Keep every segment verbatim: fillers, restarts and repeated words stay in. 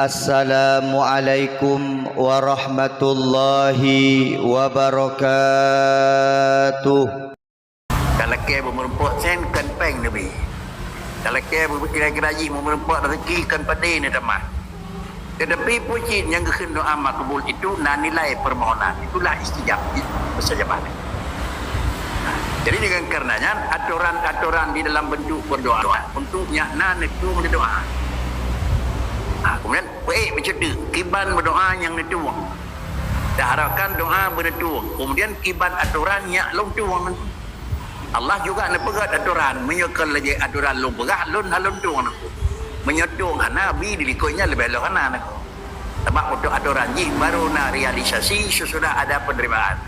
Assalamualaikum warahmatullahi wabarakatuh. Talakée beumeureumpok sen kon péng neubi. Talakée beu-, kira-kira jih beumeureumpok rezeki kon padé neutamah. Teutapi peue cit nyang geukheun doa makbul itu na nilai permohonan. Itulah istijab, mustajabah. Jadi dengan karena nyan, atoran-atoran di dalam bentuk berdoa untuk nyak na neutueng di doa. Ha, kemudian, baik, bacut kiban berdoa nyang neutueng. Taharapkan doa beuneutueng. Kemudian kiban atoran nyak lôn tueng. Allah juga neupeugét atoran, meunyoe kon lagée atoran lôn peugah, lôn hana lôn tueng neuku. Meunyoe tueng hana, bi di likot nyan leubeh lom hana neuku. Sabab untuk atoran jih baru na realisasi sesudah ada penerimaan.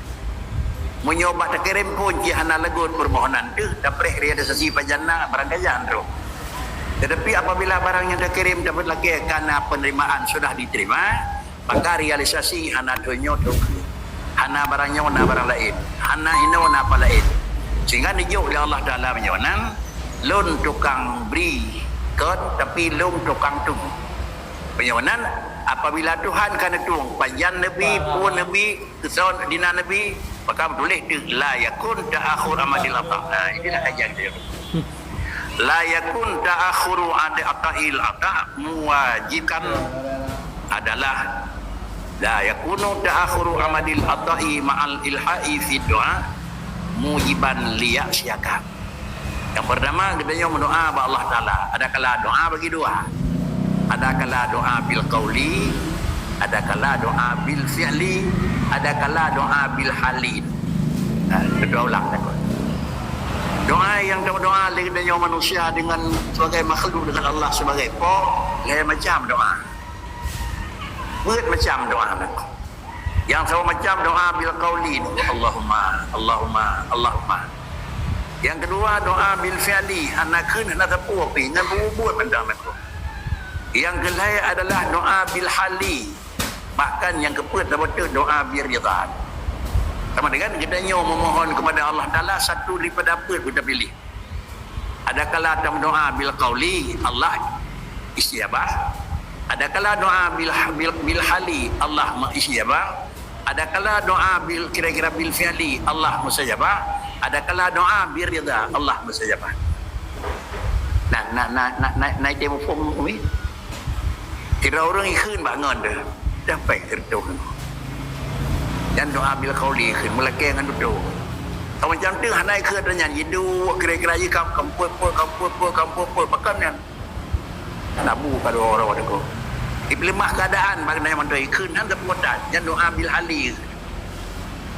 Meunyoe bak takirém phon cit hana leugot permohonan teuh, tapreh realisasi pajan na barang ka jan troh. Tetapi apabila barang nyang takirém dapat lakée ka na penerimaan sudah diterima, maka realisasi hana thon nyoe thon keuh, hana barang nyoe na barang laén, hana inoe na apa laén. Sehingga neujok lé Allah Taala meunyoe nan, lôn tukang bri kon, tapi lôn tukang tueng. Meunyoe nan, apabila Tuhan ka neutueng, pajan neubi, phon neubi, keuson dina neubi, maka tuléh teuk, "La yakun ta'akhur amadil ata." Nah, inilah kajian dia. "La yakun ta'akhuru adi aqail ata mewajibkan adalah, la yakunu ta'akhuru amadil ata'i ma'al ilha'i fi du'a mujiban liya siakan." Yang pertama, geutanyoe meudoa bak Allah Taala. Ada kala doa bagi dua. Ada kala doa bil qauli, ada kala doa bil fi'li, ada kala doa bil hali. Nah, kedua ulang takut. Doa yang doa lé geutanyoe manusia dengan sebagai makhluk dengan Allah sebagai po, lain macam doa. Buet macam doa takut. Yang sama macam doa bil qauli, Allahumma, Allahumma, Allahumma. Yang kedua, doa bil fi'li, hana kheun, hana sapeue pih, nyan bubuet mantong lakoe. Yang keulhèe adalah doa bil hali, bahkan nyang keupeuet saboh teuk doa bil ridha. Sama dengan geutanyoe memohon kepada Allah Taala satu daripada peuet geutanyoe piléh. Adakala tameudoa bil qauli, Allah istijabah. Adakala doa bil, bil, bil hali, Allah istijabah. Adakala doa bil, kira-kira bil fi'li, Allah mustajabah. Adakala doa bil ridha, Allah mustajabah. Nah, nah, nah, nah, nah, nah, itu mufhum, umi. Kira ureuëng ikheun bak ngon deh. Dah pai keu reutôh nyoe. Dan doa bil qauli kheun meulakée ngon tutoe. Ka macam tu hana ikheun ata nyan, jiduek kira-kira jih kam, kam peuet-peuet, kam peuet-peuet, kam peuet-peuet, pakon nyan. Nabu ka dua uroe teungku. Dipeuleumah keuadaan bak nyan mantong ikheun, nyan teupeue that, nyan doa bil hali.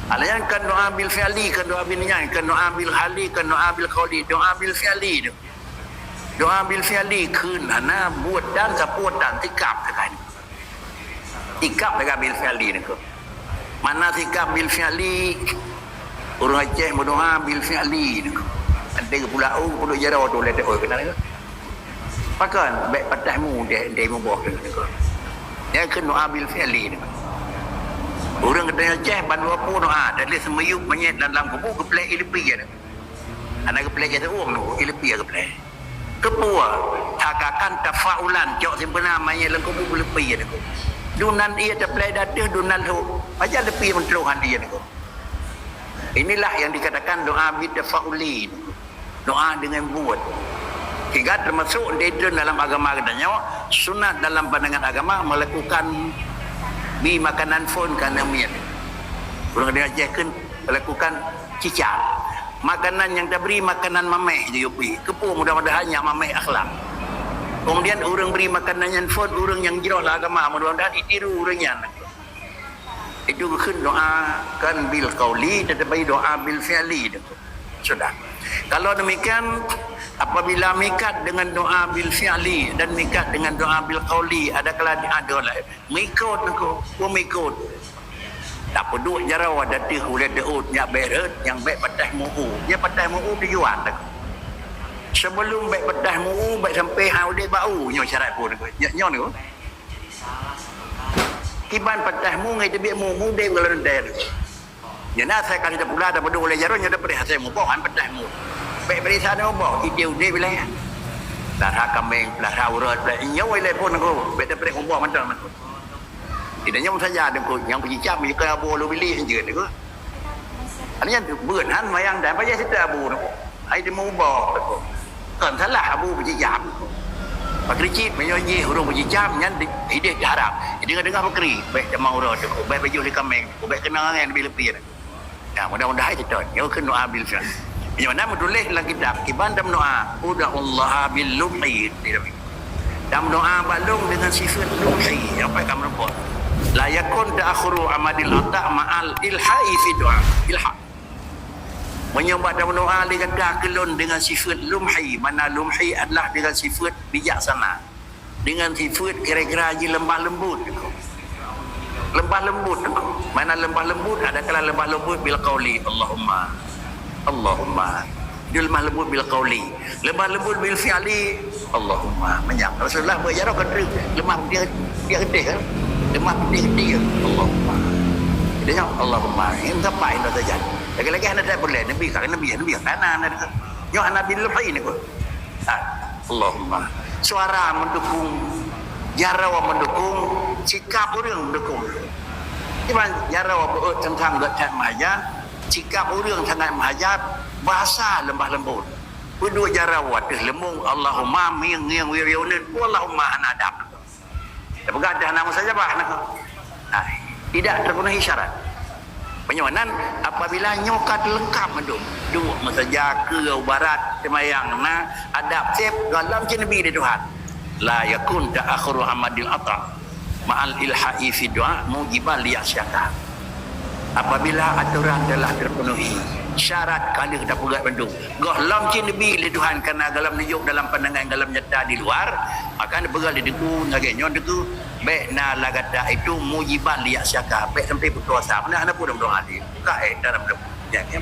Alah nyan kan doa bil fi'li, kan doa bil nyan, kan doa bil hali, kan doa bil qauli, doa bil fi'li tu. Doa bil fi'li kheun hana buet dan sapeue dan tikab tekan. Tikab lagak bil fi'li niko. Mana sikap bil fi'li? Ureuëng Aceh meudoa bil fi'li niko. Nanti geupulau, geupulau jaroe tu lé teuoi keunan niko. Pakon bék patah mu deh, deh muboh niko. Nyan kheun doa bil fi'li niko. Ureuëng geutanyoe Aceh ban dua puluh doa, dari seumiyup manyét dalam kubu geuplek ileupie niko. Hana geuplek jih teuueng niko, ileupie geuplek. Keupeue? Takakan tafaulan, cok simpeuna manyét lam kubu beuleupie niko. Dunan ie taplai dateuh, dunan lhok. Pajan leupie meuteurohan ie niko. Inilah yang dikatakan doa bitafauli. Doa dengan buet. Tiga termasuk didon dalam agama geutanyoe, sunat dalam pandangan agama melakukan bi makanan phon kana miet. Ureuëng Aceh kheun melakukan cicak. Makanan nyang tabri makanan mameh jiyupi. Keupeue mudah-mudahan nyak mameh akhlak. Kemudian ureuëng bri makanan nyan phon ureuëng nyang jroh lam agama, mudah-mudahan itiru ureuëng nyan. Itu kheun doa kan bil qauli, tetapi doa bil fi'li tu. Sudah. Kalau demikian, apabila mikat dengan doa bil fi'li dan mikat dengan doa bil qauli, adakala ada lain? Mengikut aku, pemikut. Tak peduk jarawa datih uleh deut nyak beret yang baik patah mu'u. Dia patah mu'u tujuan aku. Sebelum baik patah mu'u, baik sampai ha uleh bau nyoe syarat pun aku. Nyoe, nyoe aku. Kiban patah mu ngai teubiet mu, mu deh kalau deh. Nyan asai ka lheueh tapula, tapeuduek lé jaroe, nyoe tapreh asai muboh, han peudah mu. Bék bri sa muboh, idéh udeb ilée. Peulara kambeng, peulara urat, peulara nyoe ilée phon aku, bék tapreh muboh mantong. Kita nyang saja deungon nyang peucicam, jika abu lu bilik je deungon. Hanya tu beun han mayang dan payah cerita abu tu. Hai dia mubah tu. Kan salah abu peucicam. Pakri cit meunyoe jih ureueng peucicam nyan di- hideh diharap. Jadi dengar-dengar pakri, baik jamang uroe tu, baik baju di kameng, baik kenang angan lebih-lebih. Nah, mudah-mudahan kita nyoe keu doa bil fi'l. Nyoe na meutuléh dalam kitab, kiban dan doa, ud'ullaha bil lumhi. Dan doa balong dengan sifat lumhi, apa kamu nampak? La yakun ta'akhuru amadil ata ma'al ilha'i fi doa. Ilha. Meunyoe bak dan doa li gata keulon dengan sifat lumhi, mana lumhi adalah dengan sifat bijaksana. Dengan sifat kira-kira ji lembah lembut. Lembah lembut. Mana lembah lembut? Ada kala lembah lembut bil qauli, Allahumma. Allahumma. Dia lemah lembut bil qauli. Lemah lembut bil fi'li. Allahumma. Banyak. Rasulullah berjarak ke lemah dia dia gede kan. Lemah dia gede. Allahumma. Dia Allahumma. Ini apa ini saja. Lagi-lagi hana tak boleh. Nabi kan Nabi Nabi kan. Nyoh Nabi lebih ni kot. Ha, Allahumma. Suara mendukung, jaroe mendukung, sikap ureueng mendukung. Iban jaroe beuet teuntang geuh that meuhajat, sikap ureueng sangat meuhajat, bahasa lembah lembut. Peuduek jaroe ateueh leumong, Allahumma, mieng-mieng, wir-wir uneun, Allahumma hana adab. Tapeugah dah nama saja bah nak. Nah, tidak terpenuhi syarat. Meunyoe nan apabila nyoe ka teulengkap mandum, duek meusaja keu ubarat seumayang na adab seb gohlom cit neubi lé Tuhan. La yakun ta'akhuru amadil ata ma'al ilha'i fi du'a mujiban li ya'syaka. Apabila aturan telah terpenuhi, syarat ka lheueh tapeugah bandum, gohlom cit neubi lé Tuhan kana gohlom neujok dalam pandangan gohlom nyata di luar, maka neupeugah lé Teungku lagée nyoe Teungku, bék na lagata itu mujiban li ya'syaka, bék sampai putus asa. Mana hana pun doa di. Buka eh dalam doa. Ya, ya.